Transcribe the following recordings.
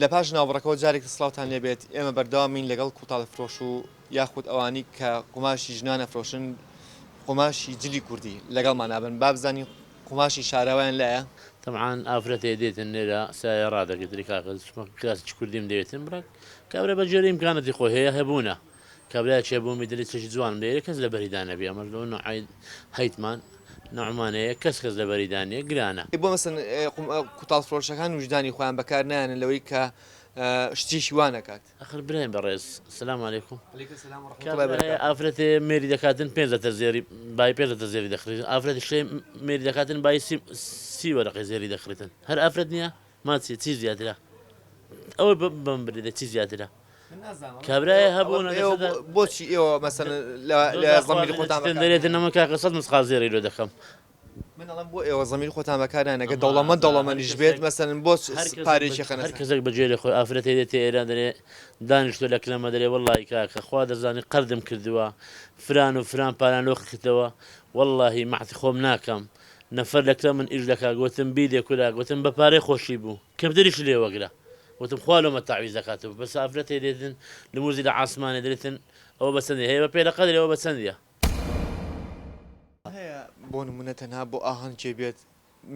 لە پاش ناوبڕەکەوە جارێک تر سڵاوتان لێ بێت، ئێمە بەردەوامین لەگەڵ کوتاڵ فرۆش و یاخود ئەوانی کە قوماشی ژنان ئەفرۆشن قوماشی جلی کوردی لەگەڵمان ئەبن با بزانین قوماشی شاراوەیان لایە؟ تەبعەن ئافرەتێ دێتن لێرە سایە ڕادەگرتری کاکە کراسی چ کوردیم دەوێتن بڕک کابرا بە گوێرەی ئیمکاناتی خۆی هەیە هەبوونە کابرایەکی هەبوو میدلی چێکی جوانم دەوێت کەس لەبەریدا نەبی ئەمەش لەو نوعەی هەیتمان نوعمان هەیە کەس کەس لەبەریدا نییە گرانە. بۆ مەسەن کوتاڵ فرۆشەکان ویژدانی خۆیان بەکار نایەنن لەوەی کە شتێکی وا نەکات. ئەخر برایم بەڕێز سلام علیکم علیکم سلام و رحمە اللە کابرایە وبرکاته. ئافرەتێ مێری دەکاتن پێنج لەتر زێری بای پێنج لەتر زێری دەکڕیتن ئافرەتیش هەیە مێری دەکاتن بای سی وەرەقەی زێری دەکڕیتن هەر ئافرەت نییە ما چی چی زیاترە ئەوە بەم برێ چی زیاترە من نازانم کابرایە هەبوو ئێوە بۆچی ئێوە مەسەن لە زەمیری خۆتان دەرێتن ئەمە کاکە سەد مسقال زێڕی لۆ دەکەم. من ئەڵێم بۆ ئێوە زەمیر خۆتان بەکار نایەن ئەگەر دەوڵەمەند دەوڵەمەنیش بێت مەسەلەن بۆ پارەیەکی خەنە هەر کەسێک بە گوێرەی خۆی ئافرەتێ دێتێ ئێران دەرێ دانیشتوە لە کنەمە دەرێ وەڵاهی کاکە خوا دەزانی قەردم کردوە فران و فران پاران لۆ کردەوە وەڵاهی مەعتی خۆم ناکەم نەفەر لە کنە من ئیش دەکا گۆتم بیدێ کورە گۆتم بە پارەی خۆشی بوو کەمتریشی لێ وەگرە وتم خوا لۆمە تەعویز دەکاتەوە بەس ئافرەتێ دێتن لموزی لە عاسمانێ دەرێتن ئەوە بە چەندی هەیە بە پێ لە قەدرێ ئەوە بە چەندیە. هەیە بۆ نمونە تەنها بۆ ئاهەنگێ بێت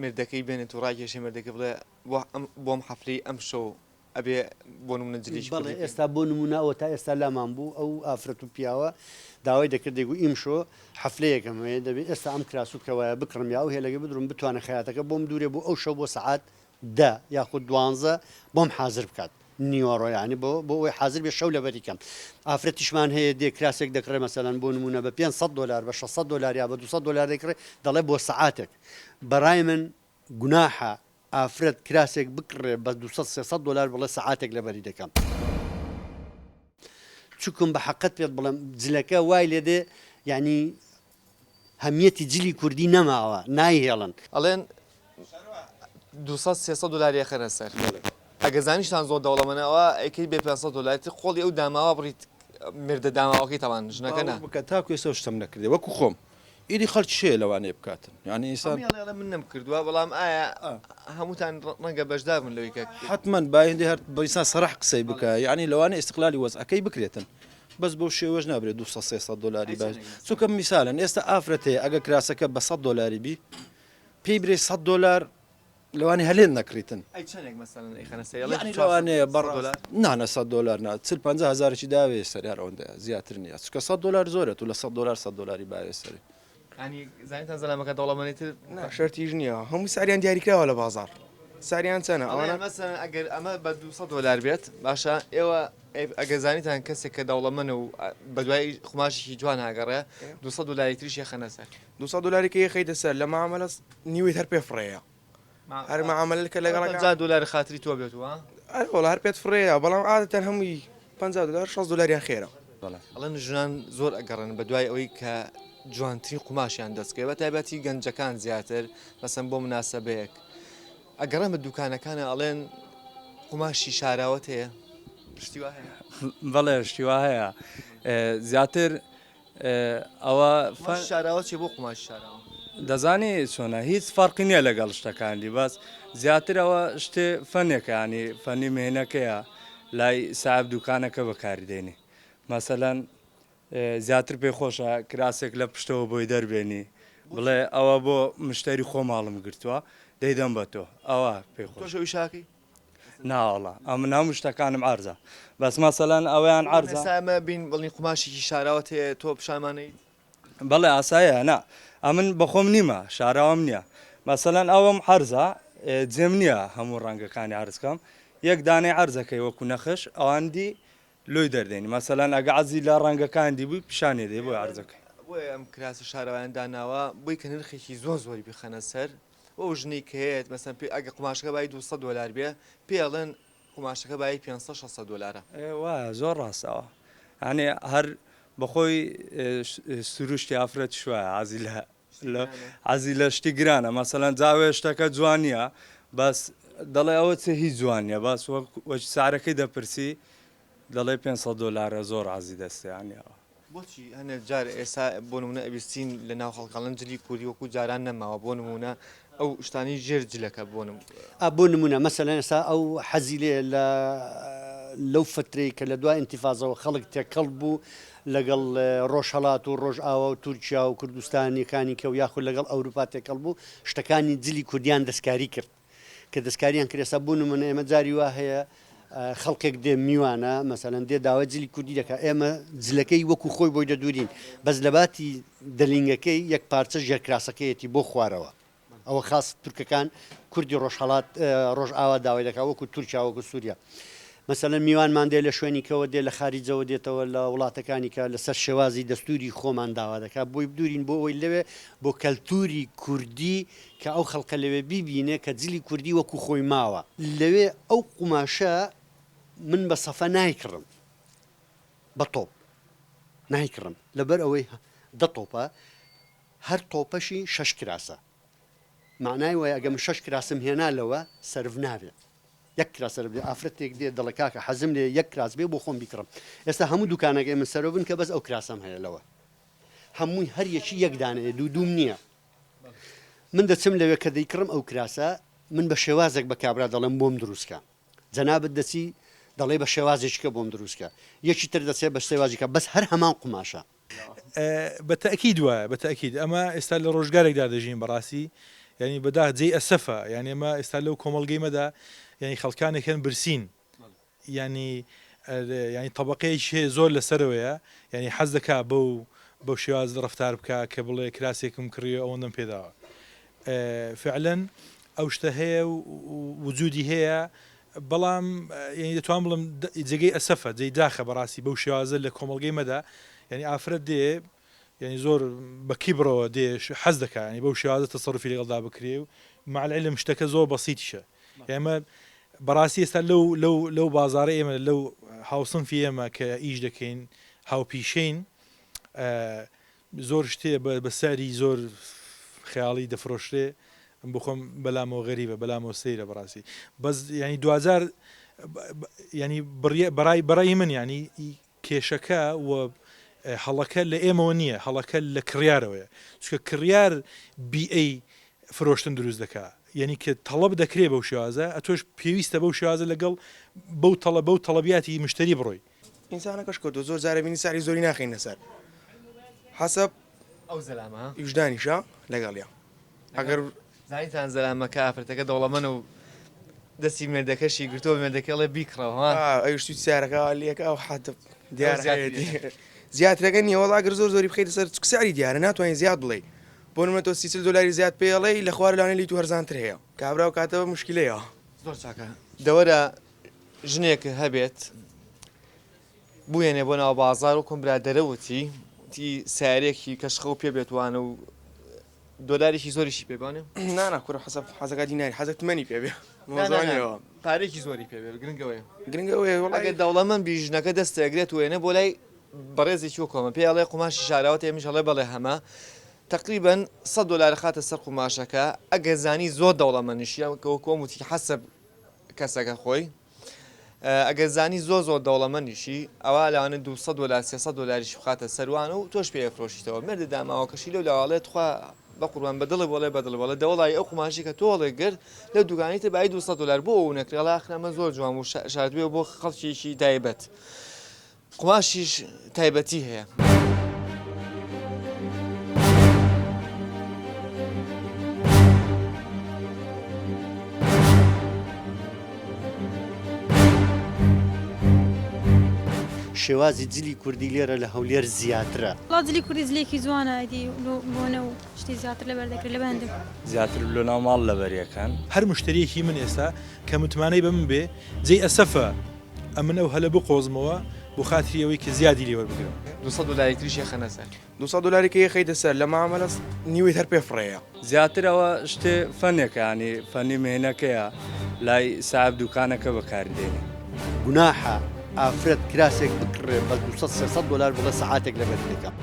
مێردەکەی بێنێت و ڕاکێشێ مێردەکەی بڵێ بۆ ئەم بۆم حەفلەی ئەم شەو ئەبێ بۆ نمونە جلێکی بەڵێ کوردی بکەین. ئێستا بۆ نمونە ئەوە تا ئێستا لامان بوو ئەو ئافرەت و پیاوە داوای دەکرد دەیگوت ئیمشۆ حەفلەیەکم هەیە دەبێ ئێستا ئەم کراس و کەوایە بکڕم یا ئەو هێلەگە بدروم بتوانێ خەیاتەکە بۆم دوورێ بۆ ئەو شەو بۆ سەعات دە یاخود دوانزە بۆم حازر بکات نیوەڕۆ یانی بۆ بۆ ئەوەی حازر بێ شەو لەبەری کەم ئافرەتیشمان هەیە دێ کراسێک دەکڕێ مەسەلەن بۆ نمونە بە 500 دۆلار بە 600 دۆلار یا بە 200 دۆلار دەکڕێ دەڵێ بۆ سەعاتێک بەڕای من گوناحە ئافرەت کراسێک بکڕێ بە 200 300 دۆلار بڵێ سەعاتێک لەبەری دەکەم چکم بە حەقت پێت بڵێم جلەکە وای لێ دێ یعنی هەمیەتی جلی کوردی نەماوە نایهێڵن. ئەڵێن 200 300 دۆلاری ئەخەنە سەر ئەگەر زانیشتان زۆر دەوڵەمەنە ئەوە ئەیکەی بێ 500 دۆلاری تر قۆڵی ئەو داماوە بڕیت مێردە داماوەکەی تاوان ژنەکە نا. باوەڕ بکە تاکو ئێستا شتم نەکردیە وەکو خۆم ئیدی خەڵکیش هەیە لەوانەیە بکاتن یانی ئینسان. هەمووی ئەڵێ ئەڵێ من نەمکردووە بەڵام ئایا هەمووتان ڕەنگە بەشدار بن لەوەی کە. حەتمەن با هێندەی هەر ئینسان سەراح قسەی بکا یانی لەوانەیە ئیستقلالی وەزعەکەی بکرێتن بەس بەو شێوەش نابرێت 200 300 دۆلاری باش چونکە میسالەن ئێستا ئافرەت هەیە ئەگە کراسەکە بە 100 دۆلاری بی پێی برێ 100 دۆلار لەوانەیە هەلێت نەکڕیتن. ئەی چەنێک مەسەلەن ئەیخەنە سەر ئەڵێ یانی 400 لەوانەیە 100 بەڕاست دۆلار؟ نا نا 100 دۆلار نا 40 50 هەزارێکی داوێ سەرێ هەر ئەوەندەیە زیاتر نییە چونکە 100 دۆلار زۆرە تو لە 100 دۆلار 100 دۆلاری باوێ سەرێ. یانی زانیتان زەلامەکە دەوڵەمەنی تر نا شەرتیش نییە هەموو سعریان دیاریکراوە لە بازاڕ سعریان چەنە ئەڵێ ئەوانە مەسەلەن ئەگەر ئەمە بە 200 دۆلار بێت باشە ئێوە ئەگەر زانیتان کەسێک کە دەوڵەمەنە و بەدوای قوماشێکی جوان ئەگەڕێ 200 دۆلاری تریش ئەخەنە سەر. 200 دۆلاری کە یەخەیتە سەر لە مامەلە نیوەی هەر پێ فڕێیە هەر مامەلە کە لەگەڵ 50 دۆلار خاتری تۆ بێت وا ئەرێ وەڵا هەر پێت فڕێیە بەڵام عادەتەن هەمووی 50 دۆلار 60 دۆلاریان خێرە. ئەڵێن ژنان زۆر ئەگەڕێن بە دوای ئەوەی کە جوانترین قوماشیان دەست کەوێ بە تایبەتی گەنجەکان زیاتر مەسەن بۆ مناسەبەیەک ئەگەڕێن بە دوکانەکانە ئەڵێن قوماشی شاراوەت هەیە شتی وا هەیە؟ بەڵێ شتی وا هەیە زیاتر ئەوە قوماشی شاراوە چیە بۆ قوماشی شاراوە؟ دەزانی چۆنە هیچ فەرقی نییە لەگەڵ شتەکانی بەس زیاتر ئەوە شتێ فەنێکە ینی فەنی مهنەکەیە لای ساحب دوکانەکە بەکاری دێنی مەسەلەن زیاتر پێی خۆشە کراسێک لە پشتەوە بۆی دەربێنی بڵێ ئەوە بۆ مشتەری خۆ ماڵم گرتووە دەیدەم بە تۆ ئەوە پێی خۆش. تۆش ئەو ئیشە ئەکەی؟ ناوەڵا ئەمن هەموو شتەکانم عەرزە بەس مەسەلەن ئەوەیان عەرزە. ئێستا ئێمە بین بڵین قوماشێکی شاراوەت هەیە تۆ پیشانمان ئەیت؟ بەڵێ ئاسایە نا ئەمن بەخۆم نیمە شاراوەم نییە مەسەلەن ئەوەم عەرزە جێم نییە هەموو ڕەنگەکانی عەرز کەم یەک دانەی عەرزەکەی وەکو نەخش ئەوان دی لۆی دەردێنی مەسەلەن ئەگە عەزی لە ڕەنگەکان دی بووی پیشانی دەی بۆی عەرزەکەی. بۆیە ئەم کراسە شاراوەیان داناوە بۆی کە نرخێکی زۆر زۆری بخەنە سەر و ئەو ژنەی کە هەیەت مەسەن پێ ئەگە قوماشەکە بای 200 دۆلار بێ پێی ئەڵێن قوماشەکە بای 500 600 دۆلارە. ئێ وایە زۆر ڕاستە ئەوە یانی هەر بەخۆی سروشتی ئافرەتیش وایە عەزی لە عەزی لە شتی گرانە مەسەلەن جاوێ شتەکە جوان نییە بەس دەڵێ ئەوە چ هیچ جوان نییە بەس وەک وەک سعرەکەی دەپرسی دەڵێ 500 دۆلارە زۆر عەزی دەستێ یانی ئەوە. بۆچی هەنێ جار ئێستا بۆ نمونە ئەبیستین لە ناو خەڵک ئەڵێن جلی کوردی وەکو جاران نەماوە بۆ نمونە ئەو شتانەی ژێر جلەکە بۆ نم. ئا بۆ نموونە مەسەلەن ئێستا ئەو حەزی لێیە لە لەو فەترەی کە لە دوای ئینتیفازەوە خەڵک تێکەڵ بوو لەگەڵ ڕۆژهەڵات و ڕۆژئاوا و تورکیا و کوردستانیەکانی کە و یاخود لەگەڵ ئەوروپا تێکەڵ بوو شتەکانی جلی کوردیان دەستکاری کرد کە دەستکاریان کرد ئێستا بۆ نمونە ئێمە جاری وا هەیە خەڵکێک دێ میوانە مەسەلەن دێ داوای جلی کوردی دەکات ئێمە جلەکەی وەکو خۆی بۆی دەدورین بەس لەباتی دەلینگەکەی یەک پارچە ژێرکراسەکەیەتی بۆ خوارەوە ئەوە خاص تورکەکان کوردی ڕۆژهەڵات ڕۆژئاوا داوای دەکات وەکو تورکیا وەکو سووریا مەسەلەن میوانمان دێ لە شوێنی کەوە دێ لە خاریجەوە دێتەوە لە وڵاتەکانی کە لەسەر شێوازی دەستوری خۆمان داوا دەکات بۆی بدورین بۆ ئەوەی لەوێ بۆ کەلتوری کوردی کە ئەو خەڵکە لەوێ بیبینێ کە جلی کوردی وەکو خۆی ماوە. لەوێ ئەو قوماشە من بە سەفە نایکڕم بە تۆپ نایکڕم لەبەر ئەوەی دە تۆپە هەر تۆپەشی شەش کراسە مەعنای وایە ئەگەر من شەش کراسم هێنا لەوە سەرف نابێ یەک کراس سەرف دێ ئافرەتێک دێ دەڵێ کاکە حەزم لێ یەک کراس بێ بۆ خۆم بیکڕم ئێستا هەموو دوکانەکەی من سەرۆ بن کە بەس ئەو کراسەم هەیە لەوە هەمووی هەر یەکی یەک دانەیە دوو دووم نییە من دەچم لەوێ کە دەیکڕم ئەو کراسە من بە شێوازێک بە کابرا دەڵێم بۆم دروستکە جەنابت دەچی دەڵێ بە شێوازێکیکە بۆم دروستکە یەکی تر دەچێت بە شێوازیکە بەس هەر هەمان قوماشە. بە تەئکید وایە بە تەئکید ئەمە ئێستا لە ڕۆژگارێکدا دەژین بەڕاستی یانی بەداخ جێی ئەسەفە یانی ئەمە ئێستا لەو کۆمەڵگەی مەدا یانی خەڵکانێک هەن برسین یانی یانی تەبەقەیەکی هەیە زۆر لەسەرەوەیە یانی حەز دەکا بەو بەو شێواز ڕەفتار بکا کە بڵێ کراسێکم کڕیوە ئەوەندەم پێداوە فعلەن ئەو شتە هەیە و وجودی هەیە بەڵام یانی دەتوانم بڵێم جێگەی ئەسەفە جێی داخە بەڕاستی بەو شێوازە لە کۆمەڵگەی مەدا یانی ئافرەت دێ یانی زۆر بە کیبرەوە دێ حەز دەکا یانی بەو شێوازە تەسەروفی لەگەڵدا بکرێ و مع العلم شتەکە زۆر بەسیتیشە ئێمە بەڕاستی ئێستا لەو لەو لەو بازارە ئێمە لەو هاوسنفی ئێمە کە ئیش دەکەین هاوپیشەین زۆر شتێ بە سعری زۆر خەیاڵی دەفرۆشرێ بۆخۆم بەلامەوە غەریبە بەلامەوە سەیرە بەڕاستی بەس یانی دواجار یانی بڕیە بەڕای بەڕای من یانی کێشەکە و هەڵەکە لە ئێمەوە نییە هەڵەکە لە کڕیارەوەیە چونکە کڕیار بیئەی فرۆشتن دروست دەکا یعنی کە تەڵەب دەکرێ بەو شێوازە ئەتۆش پێویستە بەو شێوازە لەگەڵ بەو تەڵە بەو تەڵەبیاتی مشتری بڕۆی. ئینسانەکەش کەوتوە زۆر جارە بینی سعری زۆری ناخەینە سەر حەسەب ئەو زەلامە ویژدانیشە لەگەڵیا ئەگەر زانیتان زەلامەکە ئافرەتەکە دەوڵەمەنە و دەستی مێردەکەشی گرتووە مێردەکەی ئەڵێ بیکڕەوە ها ئەویش توی سیارەکە لەکە ئەو حەد دیار زیاترەکە نییە وەڵا ئەگەر زۆر زۆری بخەیتە سەر سعری دیارە ناتوانین زیاد بڵێ بۆ نمونە تۆ 30 دلاری زیاد پێڵێ لە خوار لەوانەیە لی تو هەرزانتر هەیە کابرا و کاتەوە مشکلەیە زۆر چاکە دەوەرە ژنێک هەبێت بوێنێ بۆ ناو بازار وەکم برادەرە وتی وتی سیارەیەکی کەشخە و پێ بێتوانە و دۆلارێکی زۆریشی پێ بانێ نانا کورە حەسەب حەزەکە دیناری حەزەک تمەنی پێ بێ پارێکی زۆری پێ بێ گرنگەوەیە گرنگەوەیە ئەگەر دەوڵەمەند بی ژنەکە دەستێگرێت وێنە بۆ لای بەڕێزێکی وەکۆمە پێ ئەڵێ قوماشی شاراوە تێمیش ئەڵێ بەڵێ هەمە تقریبا 100 دلار خاتە سەر قوماشەکە ئەگەر زانی زۆر دەوڵەمەنیشیە کە وەکۆم وتی حەسەب کەسەکە خۆی ئەگەر زانی زۆر زۆر دەوڵەمەندیشی ئەوا لەوانە 200 دۆلار 300 دۆلاریش بخاتە سەروان و تۆش پێ ئەفرۆشیتەوە مێردە داماوەکەشی لەو لاوە ئەڵێ تخوا بەقوربان بە دڵی بۆڵێ بە دڵی بەڵێ دەوەڵی ئەو قوماشی کە تۆ هەڵێ گرت لەو دوکانی تر بای 200 دۆلار بۆ ئەو نەکرێ ئەڵێ ئاخر ئەمە زۆر جوان بوو شاردوێ بۆ خەڵکێکی تایبەت قوماشیش تایبەتی هەیە. شێوازی جلی کوردی لێرە لە هەولێر زیاترە. وەڵا جلی کوردی جلێکی جوانە ئیدی لۆ بۆنە و شتی زیاتر لەبەر دەکرێت لە بەندم. زیاتر لۆ ناو ماڵ لەبەریەکەن. هەر مشتەریەکی من ئێستا کە متمانەی بە من بێ جێی ئەسەفە ئەمن ئەو هەلە بقۆزمەوە بۆ خاتری ئەوەی کە زیادی لێ وەربگرم. 200 دۆلاری تریش یەخەنە سەر. 200 دۆلاری کە یەخەیتە سەر لە مامەلە نیوەی هەر پێ فڕێیە. زیاتر ئەوە شتێ فەنێکە یانی فەنی مهنەکەیە لای ساحب دوکانەکە بەکاری دێنێ. گوناحە ئافرەت کراسێک بکڕێ بە 200 300 دۆلار بڵێ سەعاتێک لەبەری دەکەم.